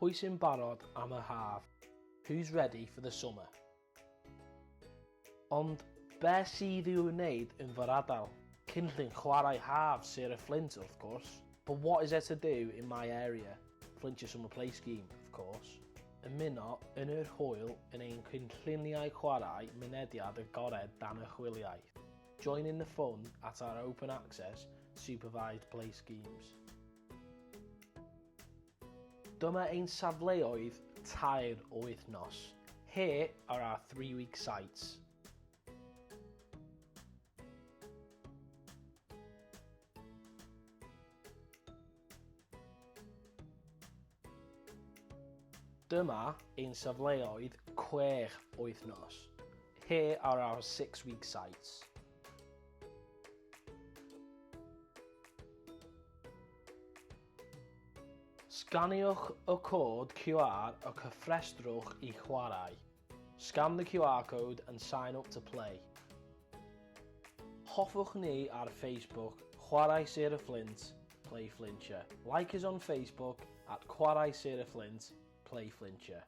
Pwy sy'n barod am y haf? Who's ready for the summer? Ond be sydd i'w wneud yn fy ardal? Cynllun chwarae haf Sir y Fflint, wrth gwrs. But what is there to do in my area? Flintshire Summer Play Scheme, of course. Ymuno yn yr hwyl yn ein cynlluniau chwarae mynediad agored dan y chwiliaeth. Join in the fun at our open access supervised play schemes. Dyma ein safleoedd tair wythnos. Here are our 3-week sites. Dyma ein safleoedd 6 wythnos. Here are our 6-week sites. Sganiwch y cod QR a cofrestrwch i chwarae. Scan the QR code and sign up to play. Hoffwch ni ar Facebook, Chwarae Sir y Fflint, Play Flintshire. Like us on Facebook at Chwarae Sir y Fflint, Play Flintshire.